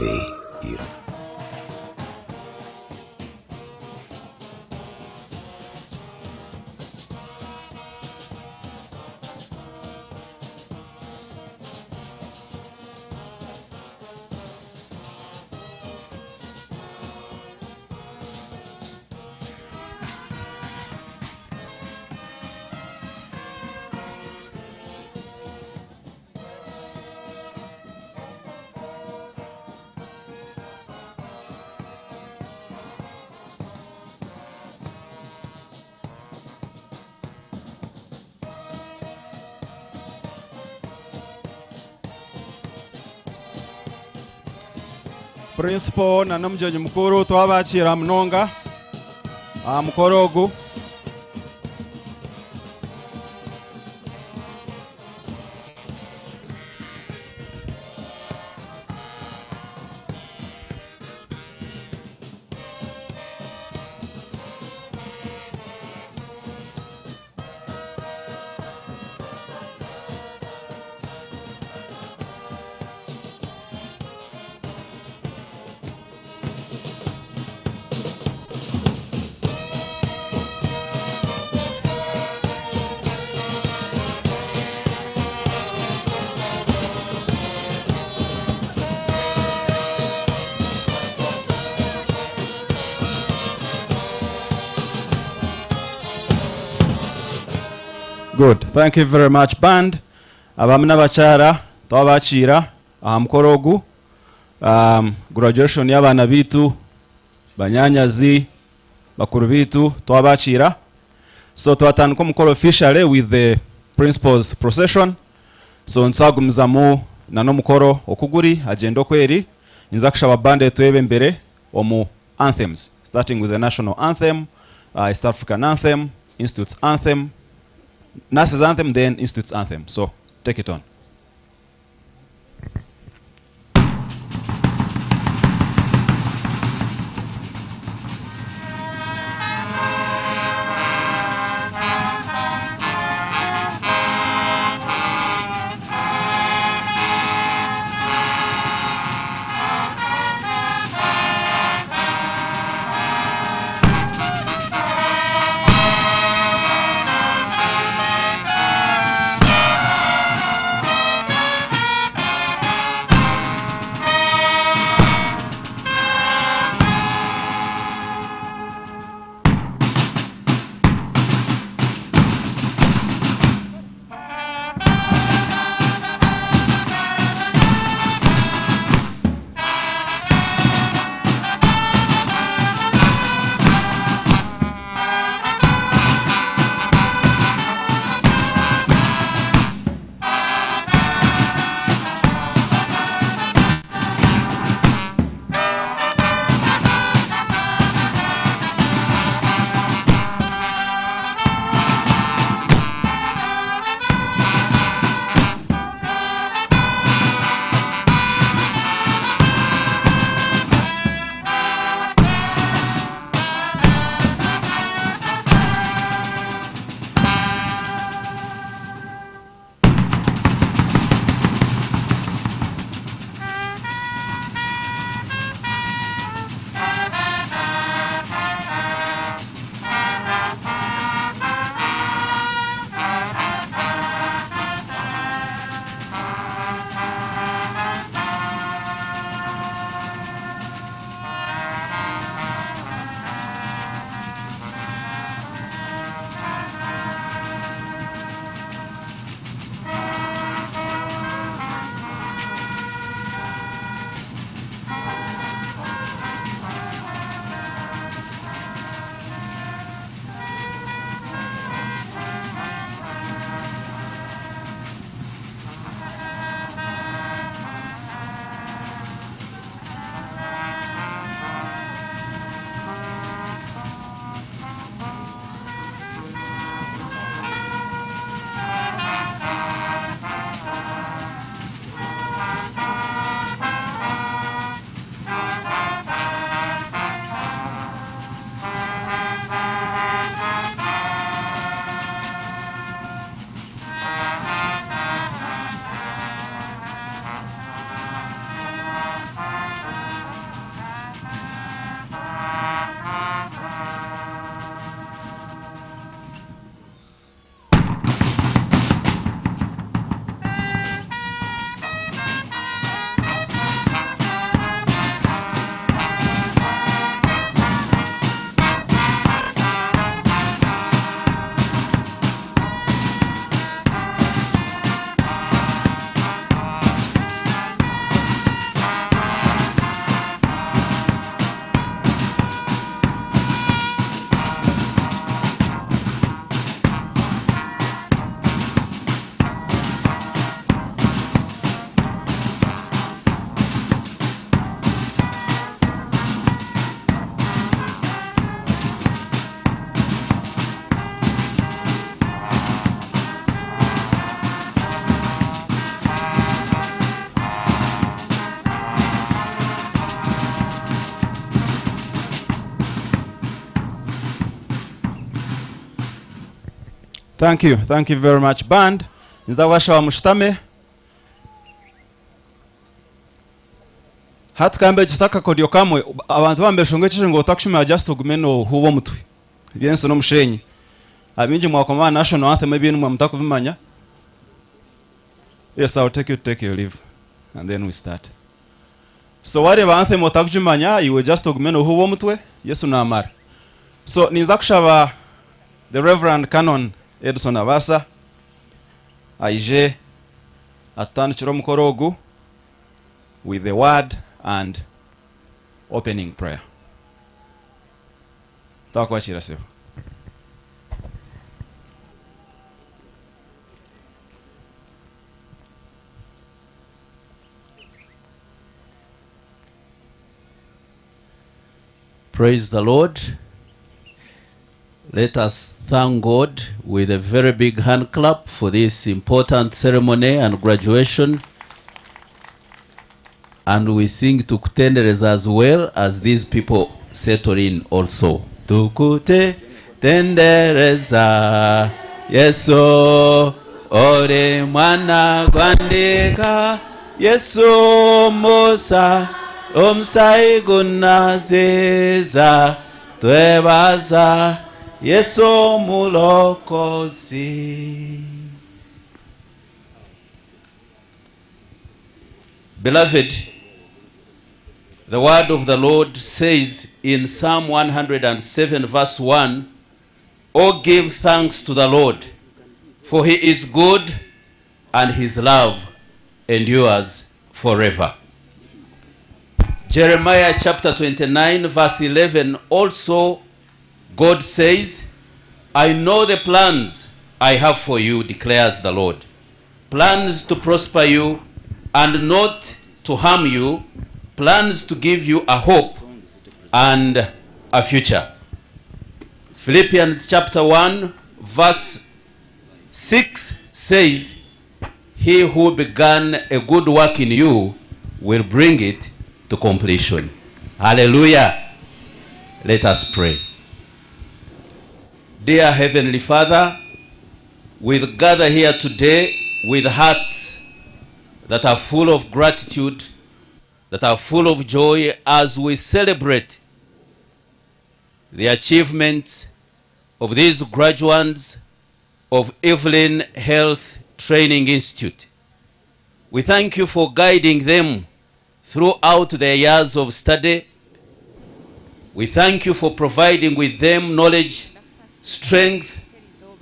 Eiraka. Principal na n'omugyenyi mukuru twabakiira munonga aha mukoro ogu. Good. Thank you very much band. Abaami n'abakyara twabakiira aha mukoro ogu. Um, graduation y'abaana baitu, banyanyazi, bakuru baitu twabakiira. So twatandika omukoro officially with the principal's procession. So nituzagumizamu na n'omukoro oku guri, agenda oku eri. Ninza kushaba band etwebembere omu anthems, starting with the national anthem, East African anthem, Institute's anthem, Nurses anthem, then Institute's anthem. So take it on. Thank you, thank you very much band. Ninza kubashaba mushutame. Hati kambegyese akakodyo kamwe, abantu bambeshonga ekije ngu otakushemera just ogume nohuuba omutwe. Eby'ensi n'omushenyi. Abaingi mwakoma aha national anthem ebindi mwe mutakubimanya. Yes, I will take you to take your leave and then we start. So wareeba anthem otakugimanya iwe just ogume nohuuba omutwe, Yesu namara. So ninza kushaba the Reverend Canon Edson Abaasa aije atutandikire omukoro ogu with a word and opening prayer. Twakwakiira sebo. Praise the Lord. Let us thank God with a very big hand clap for this important ceremony and graduation. And we sing Tukutendereza as well as these people settle in also. Tukutendereza Yesu ori mwana gwandika Yesu Musa omusai gunaziza twebaza Yesu omulokozi. Beloved, the word of the Lord says in Psalm 107 verse 1, Oh give thanks to the Lord, for he is good and his love endures forever. Jeremiah chapter 29 verse 11 also God says, I know the plans I have for you, declares the Lord. Plans to prosper you and not to harm you, plans to give you a hope and a future. Philippians chapter 1 verse 6 says, He who began a good work in you will bring it to completion. Hallelujah. Let us pray. Dear Heavenly Father, we gather here today with hearts that are full of gratitude, that are full of joy as we celebrate the achievements of these graduates of Evelyn Health Training Institute. We thank you for guiding them throughout their years of study. We thank you for providing with them knowledge, strength,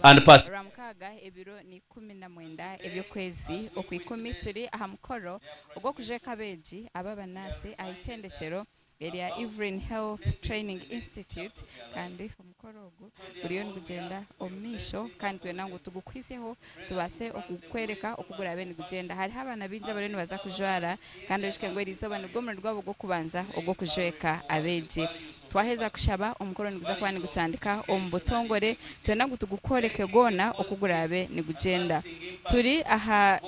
and perseverance. Rwamukaaga ebiro ni 19 eby'okwezi Okwikumi turi aha mukoro ogw'okujweka abeegi ab'abanaasi aha itendekyero erya Evelyn Health Training Institute kandi omukoro ogu guriyo nigugyenda omu maisho kandi twenda ngu tugukuhitsyeho tubaase okukworeka oku guraabe nigugyenda. Hariho abaana baingi abariyo nibaza kujwara kandi oijuke ngu eriizooba nigwo murundi gwabo gw'okubanza ogw'okujweka abeegi. Twaheza kushaba, omukoro niguza kuba nigutandika omu butongore. Twenda ngu tugukworeke gwona oku guraabe nigugyenda. Turi aha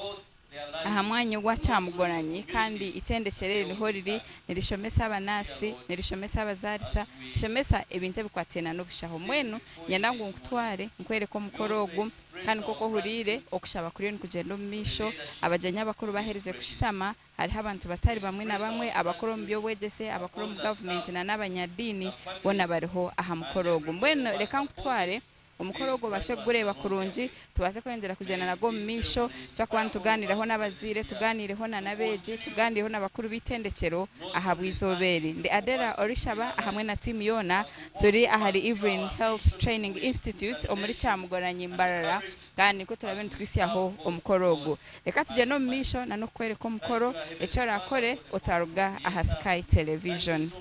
aha mwanya ogwa Kyamugoranyi kandi itendekyero eri niho riri nirishomesa abanaasi, nirishomesa abazaarisa, nirishomesa ebintu ebikwataine n'obushaho. Mbwenu niinyenda ngu nkutware nkwereke omukoro ogu kandi nk'oku ohuriire okushaba kuriyo nikugyenda omu maisho, abagyenyi abakuru baherize kushutama, hariho abantu batari bamwe na bamwe abakuru omu by'obwegyese, abakuru omu gavumenti n'abanyadiini boona bariho aha mukoro ogu. Mbwenu reka nkutware Omukoro ogwo obaase kugureeba kurungi, tubaase kweyongyera kugyenda nagwo omu maisho, twakuba nitugaaniiraho n'abazaire, tugaaniireho na n'abeegi, tugaaniireho na bakuru b'eitendekyero ahabw'eizooba eri. Ndi Adela Orishaba ahamwe na tiimu yoona, turi ahari Evelyn Health Training Institute omuri Kyamugoranyi, Mbarara, kandi nikwo turaabe nituhitsyaho omukoro ogu. Reka tugyende omu maisho na n'okukworeka omukoro, eki oraakore otaruga aha Sky Television.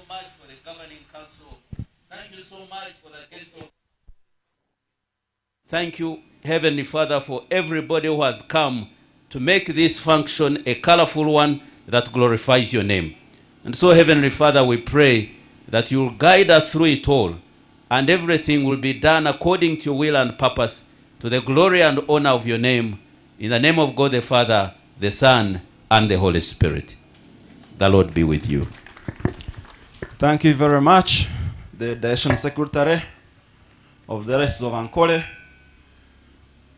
Thank you Heavenly Father for everybody who has come to make this function a colourful one that glorifies your name. And so Heavenly Father we pray that you will guide us through it all and everything will be done according to your will and purpose to the glory and honour of your name in the name of God the Father, the Son and the Holy Spirit. The Lord be with you. Thank you very much the Diocesan Secretary of the Diocese of Ankole.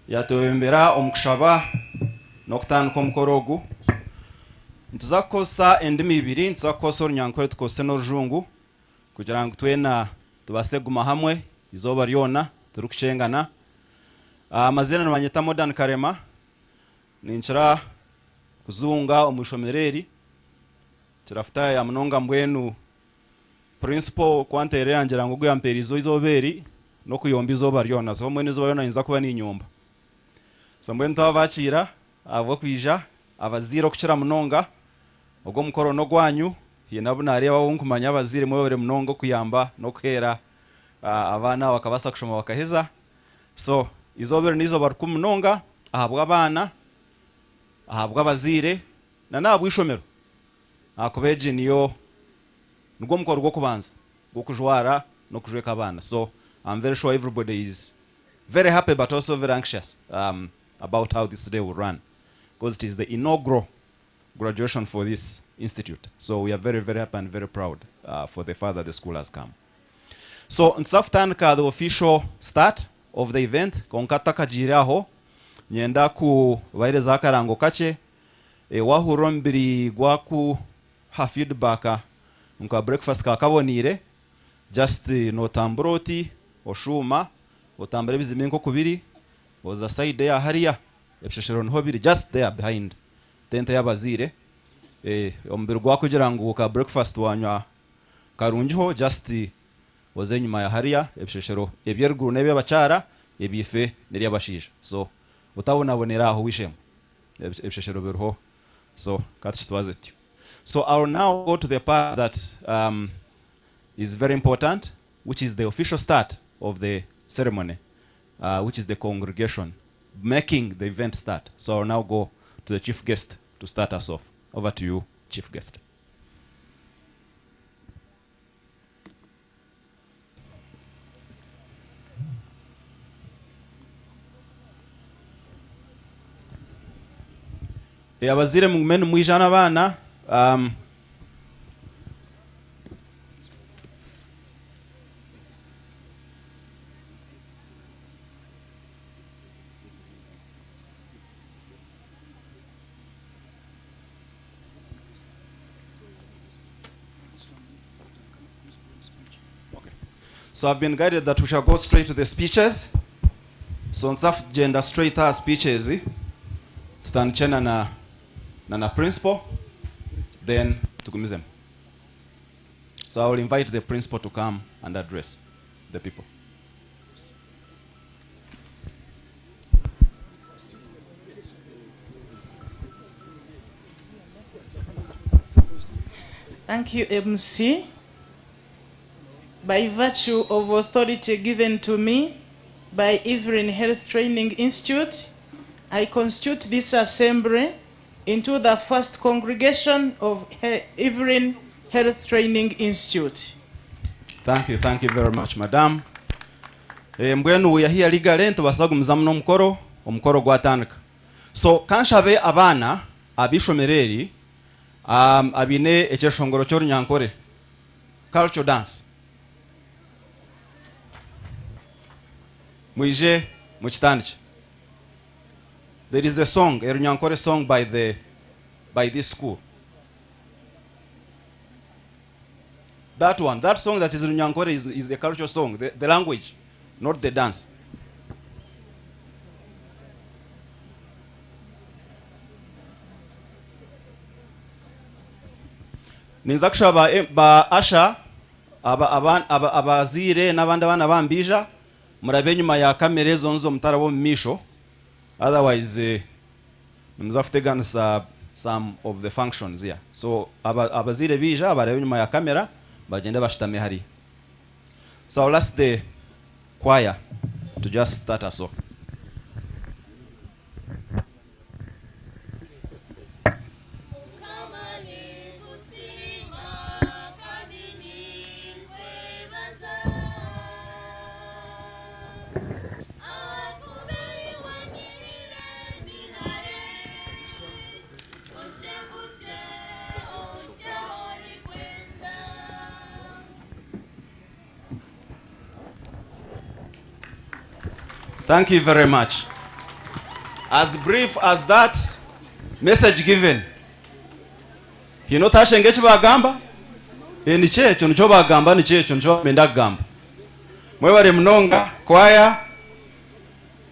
Yatwebembera omu kushaba n'okutandika omukoro ogu. Nituza kukozesa endimi ibiri, nituza kukozesa Orunyankore tukozese n'Orujungu kugira ngu twena tubaase kuguma hamwe eizooba ryona turikukyengana. Amaziina nibanyeta Modern Karema, ninkira kuzunga omu ishomero eri, nkira kutaayaaya munonga mbwenu Principal ku anteerire yangira ngu ogu yampeerize eizooba eri n'okuyomba eizooba ryona so mbwenu eizooba ryona ninza kuba ninyomba. So mbwenu twabakiira ahabw'okwija abazaire okukira munonga ogu omukoro n'ogwanyu haine abu naareeba abu nkumanya abazaire mwebare munonga okuyamba n'okuheera abaana aba bakabaasa kushoma bakaheza. So eizooba eri n'eizooba rikuru munonga ahabw'abaana, ahabw'abazaire na n'ahabw'eishomero ahakuba egi niyo Nigwo mukoro gw'okubanza gw'okujwara n'okujweka abaana so am very sure everybody is very happy but also very anxious about how this day will run because it is the inaugural graduation for this institute so we are very very happy and very proud for the far that the school has come. So nituza kutandika the official start of the event kwonka tutakagiire aho nyenda kubaherezaho akarango kakye wahurira omubiri gwaku Ha feedback nka breakfast kaba kaboniire just notambura oti oshuuma otambura ebizimbe nkokubiri oza side eya hariya ebisheshero niho biri just there behind tent eyabazaire omubiri gwakugira ngu ka breakfast wanywa karungiho just oze enyuma ya hariya ebisheshero ebyeruguru nebyabakyara ebyaife nebyabashaija so otabonabonera aho weishemwe ebisheshero biriho So ka tukitwaze tutyo. So I will now go to the part that um, is very important, which is the official start of the ceremony, which is the congregation making the event start. So I will now go to the chief guest to start us off. Over to you, chief guest. Eh, abazaire mugume nimwija n'abaana um, So I've been guided that we shall go straight to the speeches. So nituza kugyenda straight aha speeches tutandikye na na na na principal then tugumizemu. So I will invite the principal to come and address the people. Thank you, MC. By virtue of authority given to me by Evelyn Health Training Institute, I constitute this assembly into the first congregation of Evelyn Health Training Institute. Thank you, thank you very much madam. Eh, mbwenu we are here legally nitubaasa kugumizamu n'omukoro, omukoro gwatandika. So kanshabe abaana ab'eishomero eri um, abaine ekyeshongoro ky'orunyankore cultural dance mwije mukitandikye. There is a song, a Runyankore song by the by this school. That one, that song that is Runyankore is, is a cultural song, the, the language, not the dance. Ninza kushaba eh, ba asha abazaire n'abandi abaana bambiija murabe enyuma ya kamera ezo nzo mutaraba omu maisho otherwise eh, nimuza kuteganisa some of the functions here. So abazaire baija barabe enyuma ya kamera bagyende bashutame hariya. So I will ask the choir to just start us off. Mukama ninkusiima kandi ninkwebaza ahakuba ei wanyihire ni hare oshembusye ohitsye ah'orikwenda. Thank you very much. As brief as that, message given. Haine otashenga eki baagamba? Ee nikyo ekyo, nikyo baagamba, nikyo ekyo, nikyo benda kugamba. Mwebare munonga choir.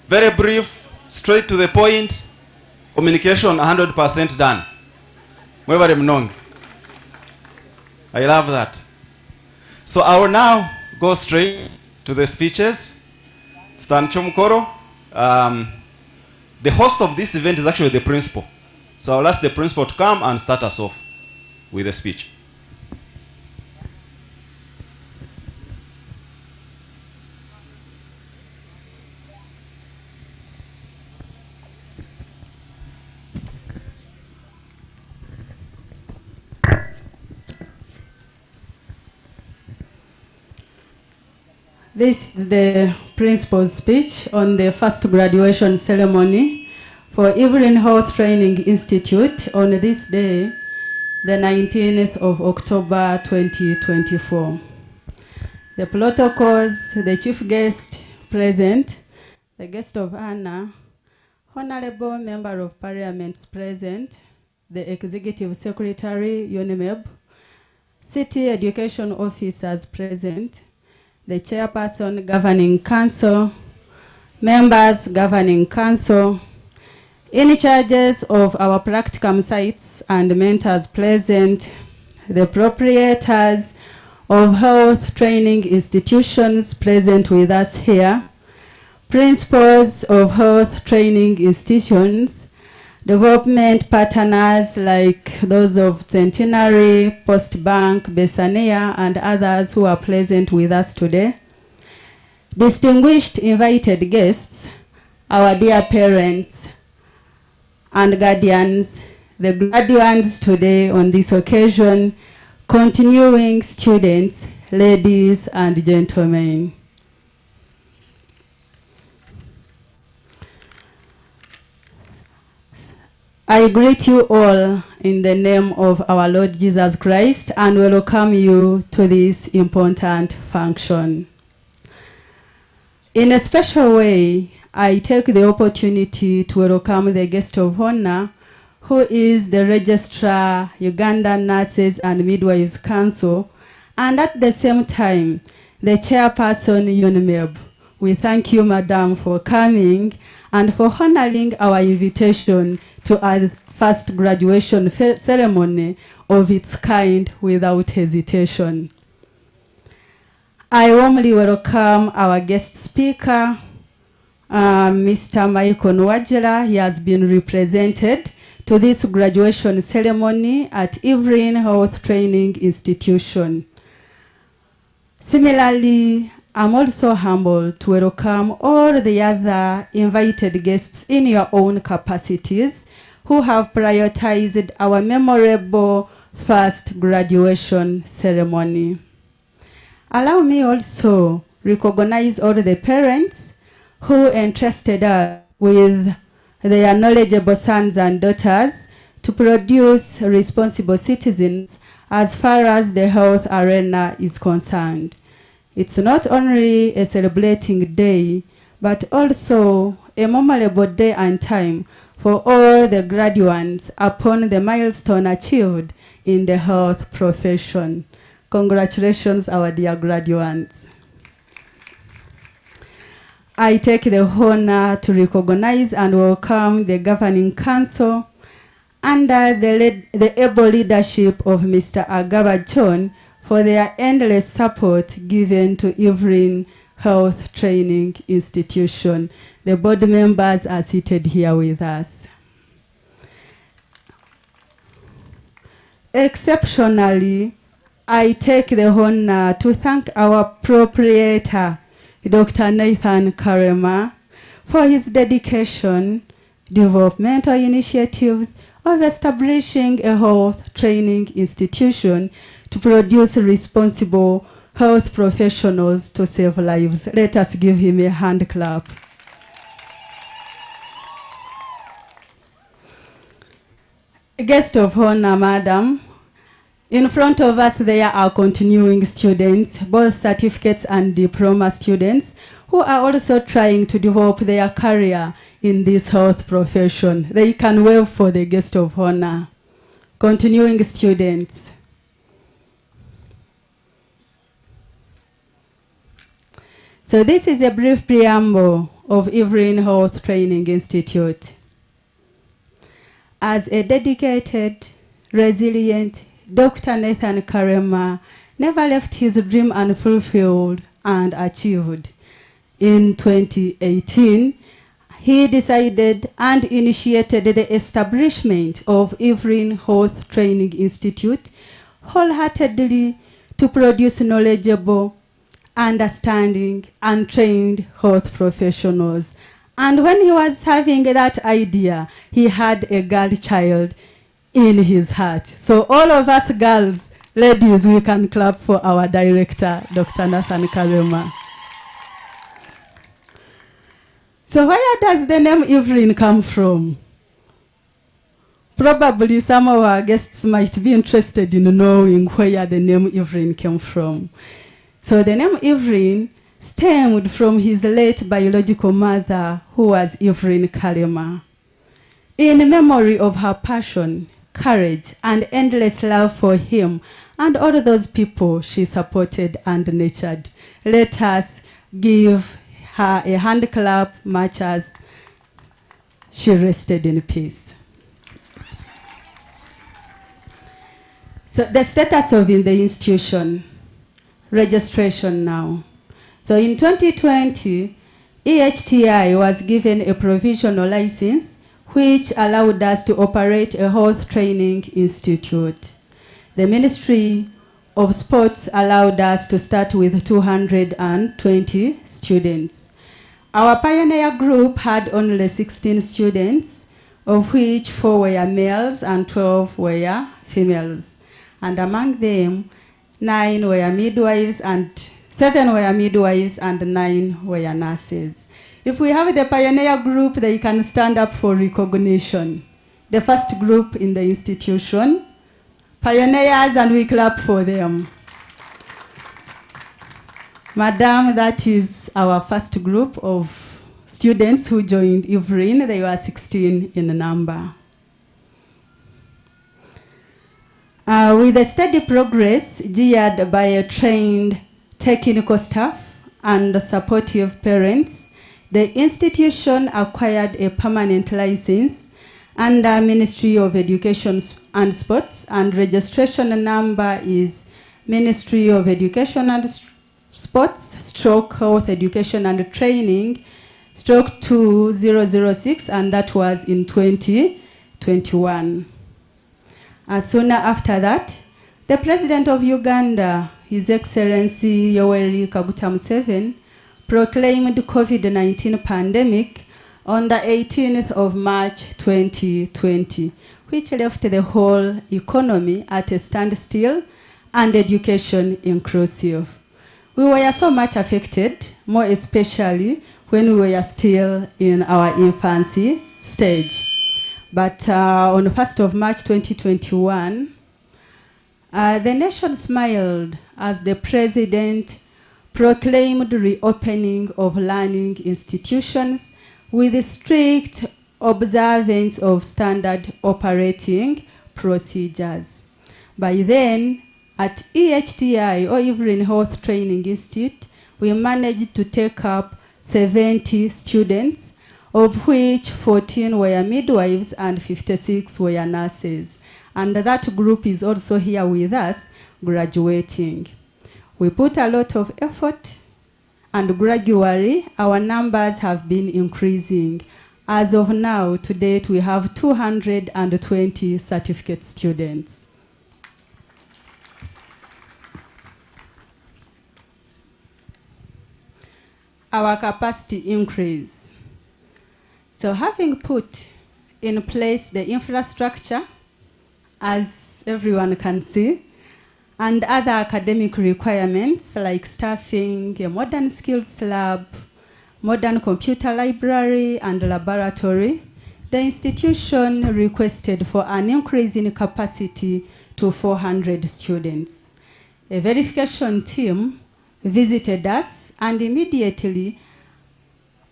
Very brief, straight to the point, communication 100% done. Mwebare munonga. I love that. So I will now go straight to the speeches. Tutandikye omukoro. The host of this event is actually the principal. So I will ask the principal to come and start us off with a speech. This is the principal's speech on the first graduation ceremony for Evelyn Health Training Institute on this day, the 19th of October 2024. The protocols, the chief guest present, the guest of honor, Honorable Member of Parliament present, the Executive Secretary, UNIMEB, City Education Officers present, the Chairperson Governing Council, members Governing Council, in charges of our practicum sites and mentors present, the proprietors of health training institutions present with us here, principals of health training institutions, development partners like those of Centenary, Post Bank, Besania, and others who are present with us today. Distinguished invited guests, our dear parents and guardians, the graduates today on this occasion, continuing students, ladies and gentlemen. I greet you all in the name of our Lord Jesus Christ and welcome you to this important function. In a special way, I take the opportunity to welcome the guest of honor, who is the Registrar, Uganda Nurses and Midwives Council, and at the same time, the Chairperson, UNIMEB. We thank you, Madam, for coming and for honoring our invitation to our first graduation ceremony of its kind without hesitation. I warmly welcome our guest speaker, Mr. Michael Nwajera. He has been represented to this graduation ceremony at Evelyn Health Training Institution. Similarly, I'm also humbled to welcome all the other invited guests in your own capacities who have prioritized our memorable first graduation ceremony. Allow me also recognize all the parents who entrusted us with their knowledgeable sons and daughters to produce responsible citizens as far as the health arena is concerned. It's not only a celebrating day, but also a memorable day and time for all the graduates upon the milestone achieved in the health profession. Congratulations, our dear graduates. I take the honor to recognize and welcome the Governing Council under the able leadership of Mr. Agaba John for their endless support given to Evelyn Health Training Institution. The board members are seated here with us. Exceptionally, I take the honor to thank our proprietor, Dr. Nathan Karema, for his dedication, developmental initiatives of establishing a health training institution to produce responsible health professionals to save lives. Let us give him a hand clap. Guest of honor, Madam, In front of us, there are continuing students, both certificates and diploma students, who are also trying to develop their career in this health profession. They can wave for the guest of honor. Continuing students. So this is a brief preamble of Ivrin Health Training Institute. As a dedicated, resilient Dr. Nathan Karema never left his dream unfulfilled and achieved. In 2018, he decided and initiated the establishment of Ivrin Health Training Institute wholeheartedly to produce knowledgeable, understanding, and trained health professionals. And when he was having that idea, he had a girl child in his heart. So all of us girls, ladies, we can clap for our director, Dr. Nathan Karema. So where does the name Ivrin come from? Probably some of our guests might be interested in knowing where the name Ivrin came from. So the name Ivrin stemmed from his late biological mother, who was Ivrin Kalema. In memory of her passion, courage, and endless love for him and all those people she supported and nurtured. Let us give her a hand clap, much as she rested in peace. So the status of the institution, registration now. So in 2020, EHTI was given a provisional license which allowed us to operate a health training institute. The Ministry of Sports allowed us to start with 220 students. Our pioneer group had only 16 students, of which 4 were males and 12 were females. And among them, 9 were midwives and 7 were midwives and 9 were nurses. If we have the pioneer group, they can stand up for recognition. The first group in the institution, pioneers, and we clap for them. Madam, that is our first group of students who joined Ivrin. They were 16 in number. With a steady progress geared by a trained technical staff and supportive parents, the institution acquired a permanent license under Ministry of Education and Sports, and registration number is Ministry of Education and Sports, stroke Health Education and Training, stroke 2006, and that was in 2021. Soon after that, the President of Uganda, His Excellency Yoweri Kaguta Museveni, proclaimed COVID-19 pandemic on the 18th of March 2020, which left the whole economy at a standstill and education inclusive. We were so much affected, more especially when we were still in our infancy stage. But on the 1st of March 2021, the nation smiled as the president proclaimed reopening of learning institutions with strict observance of standard operating procedures. By then, at EHTI, or Ivrin Health Training Institute, we managed to take up 70 students, of which 14 were midwives and 56 were nurses. And that group is also here with us, graduating. We put a lot of effort, and gradually our numbers have been increasing. As of now, to date, we have 220 certificate students. Our capacity increase. So having put in place the infrastructure, as everyone can see, and other academic requirements like staffing, a modern skills lab, modern computer library and laboratory, the institution requested for an increase in capacity to 400 students. A verification team visited us and immediately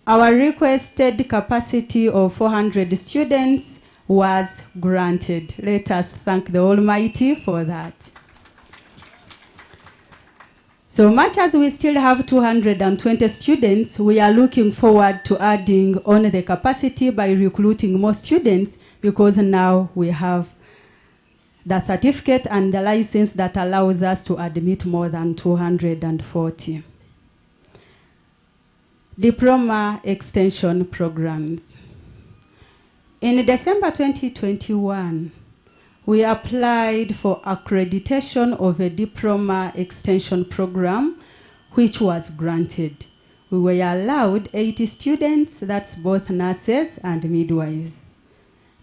our requested capacity of 400 students was granted. Let us thank the Almighty for that. So much as we still have 220 students, we are looking forward to adding on the capacity by recruiting more students because now we have the certificate and the license that allows us to admit more than 240. Diploma extension programs. In December 2021, we applied for accreditation of a diploma extension program, which was granted. We were allowed 80 students, that's both nurses and midwives.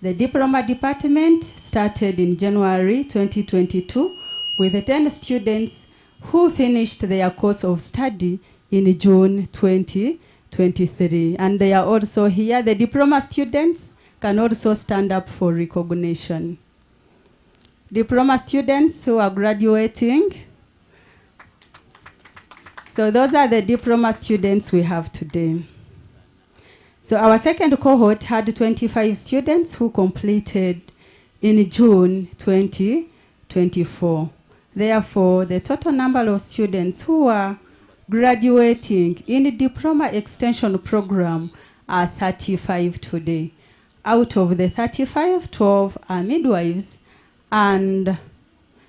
The diploma department started in January 2022 with 10 students who finished their course of study in June 2023. And they are also here. The diploma students can also stand up for recognition. Diploma students who are graduating. So those are the diploma students we have today. So our second cohort had 25 students who completed in June 2024. Therefore, the total number of students who are graduating in the diploma extension program are 35 today. Out of the 35, 12 are midwives and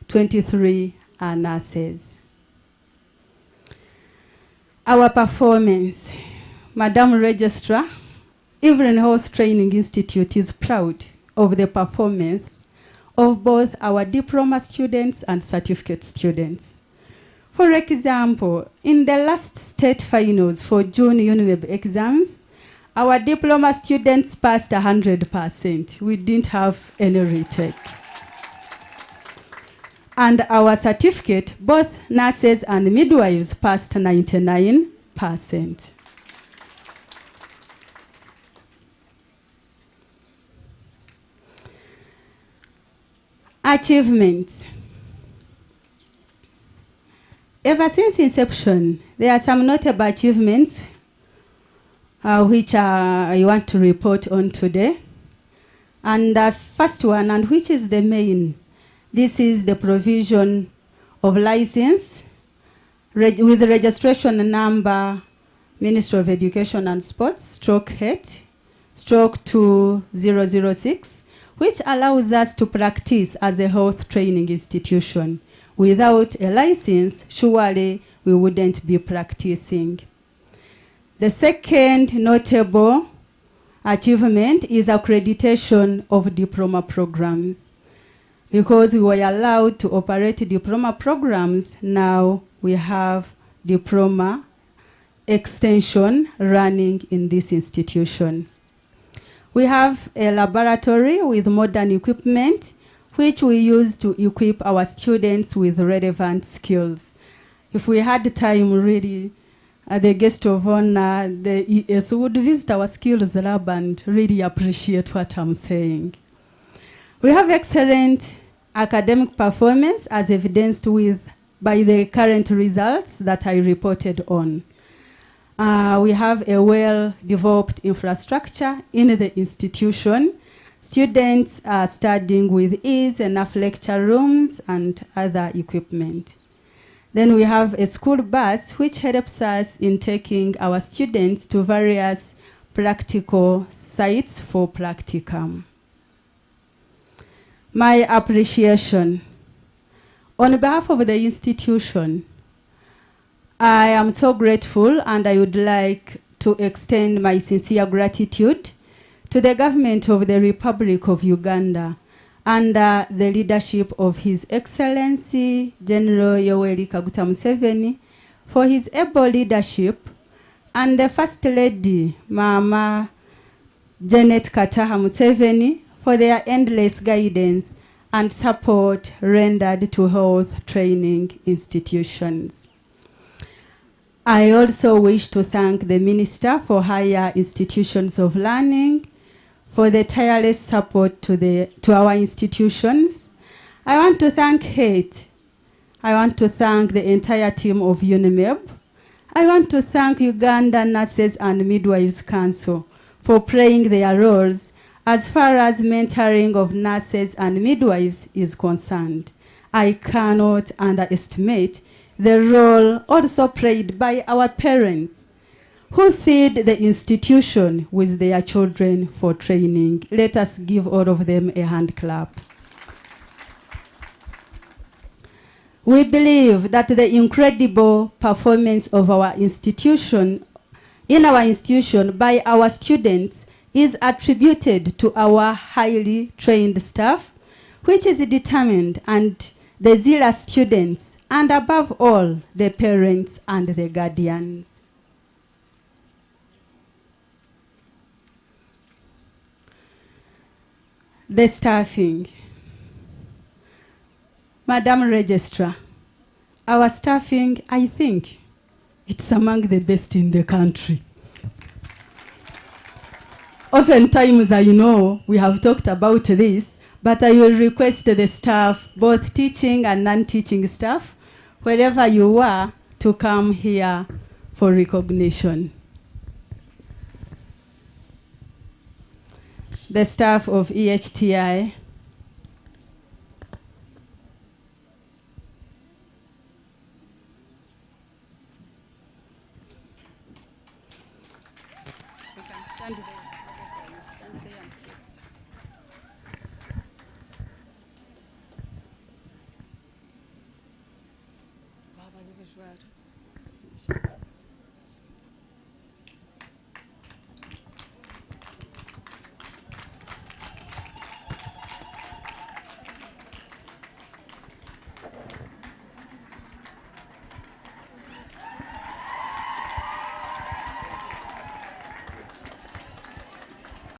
23 are nurses. Our performance. Madam Registrar, Evelyn Health Training Institute is proud of the performance of both our diploma students and certificate students. For example, in the last state finals for June UNIMEB exams, our diploma students passed 100%. We didn't have any retake. And our certificate, both nurses and midwives passed 99%. Achievements. Ever since inception, there are some notable achievements which I want to report on today. And the first one, and which is the main, this is the provision of license with registration number Ministry of Education and Sports, stroke HET, stroke 2006, which allows us to practice as a health training institution. Without a license, surely we wouldn't be practicing. The second notable achievement is accreditation of diploma programs. Because we were allowed to operate diploma programs, now we have diploma extension running in this institution. We have a laboratory with modern equipment, which we use to equip our students with relevant skills. If we had time, really, the guest of honor, the ES, would visit our skills lab and really appreciate what I'm saying. We have excellent academic performance as evidenced by the current results that I reported on. We have a well-developed infrastructure in the institution. Students are studying with ease, enough lecture rooms and other equipment. Then we have a school bus which helps us in taking our students to various practical sites for practicum. My appreciation. On behalf of the institution, I am so grateful, and I would like to extend my sincere gratitude to the government of the Republic of Uganda under the leadership of His Excellency General Yoweri Kaguta Museveni for his able leadership, and the First Lady Mama Janet Kataha Museveni for their endless guidance and support rendered to health training institutions. I also wish to thank the Minister for Higher Institutions of Learning for the tireless support to, the, to our institutions. I want to thank HATE. I want to thank the entire team of UNIMEB. I want to thank Uganda Nurses and Midwives Council for playing their roles as far as mentoring of nurses and midwives is concerned. I cannot underestimate the role also played by our parents who feed the institution with their children for training. Let us give all of them a hand clap. We believe that the incredible performance of our institution, in our institution by our students is attributed to our highly trained staff, which is determined and the zealous students, and above all, the parents and the guardians. The staffing. Madam Registrar, our staffing, I think, it's among the best in the country. Oftentimes, I know we have talked about this, but I will request the staff, both teaching and non-teaching staff, wherever you are, to come here for recognition. The staff of EHTI,